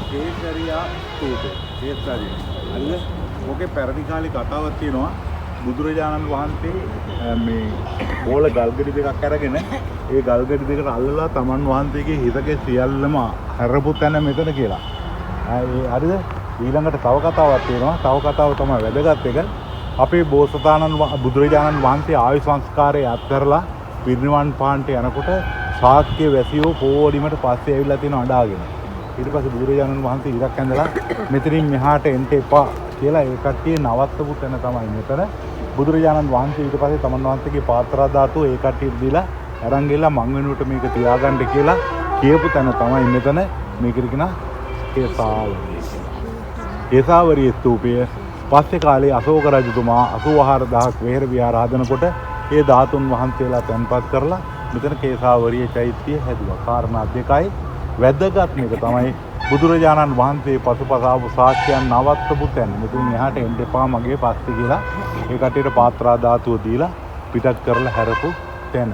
කේසරියා ස්තූපය. කේසරිය. හරිද? ඕකේ පැරණි කාලේ කතාවක් තියෙනවා. බුදුරජාණන් වහන්සේ මේ බෝල ගල්ගෙඩි දෙකක් අරගෙන ඒ ගල්ගෙඩි දෙකට අල්ලලා තමන් වහන්සේගේ හිතගේ සියල්ලම හැරපු තැන මෙතන කියලා. ඒ හරිද? ඊළඟට තව කතාවක් තියෙනවා. තව කතාව තමයි වැදගත් එක. අපේ බෝසතාණන් බුදුරජාණන් වහන්සේ ආයු සංස්කාරය අත්හැරලා පිරිනිවන් පාන්ට යනකොට ශාක්‍ය වැසියෝ පොඩිමට පස්සේ ඇවිල්ලා තියෙන අඬාගෙන. ඊට පස්සේ බුදුරජාණන් වහන්සේ ඉරක් ඇඳලා මෙතනින් මෙහාට එන්න එපා කියලා ඒ කට්ටිය නවත්තපු තැන තමයි මෙතන. බුදුරජාණන් වහන්සේ ඊට පස්සේ තමන් වහන්සේගේ පාත්‍රා ධාතුව ඒ කට්ටියට දීලා අරන් ගිහලා මං වෙනුවට මේක තියාගන්න කියලා කියපු තැන තමයි මෙතන. මේකට කියනවා කේසාවරිය කියලා. කේසාවරිය ස්තූපය පස්සේ කාලේ අශෝක රජතුමා 84,000ක් වෙහෙර විහාර හදනකොට ඒ ධාතුන් වහන්සේලා තැන්පත් කරලා මෙතන කේසාවරිය චෛත්‍යය හැදුවා. කාරණා දෙකයි වැදගත්ම එක තමයි බුදුරජාණන් වහන්සේ පසුපස ආපු සාක්ෂියන් නවත්තපු තැන. මෙතනින් එහාට එන්න එපා මගේ පස්සේ කියලා ඒ කට්ටියට පාත්‍රා ධාතුව දීලා පිටත් කරලා හැරපු තැන.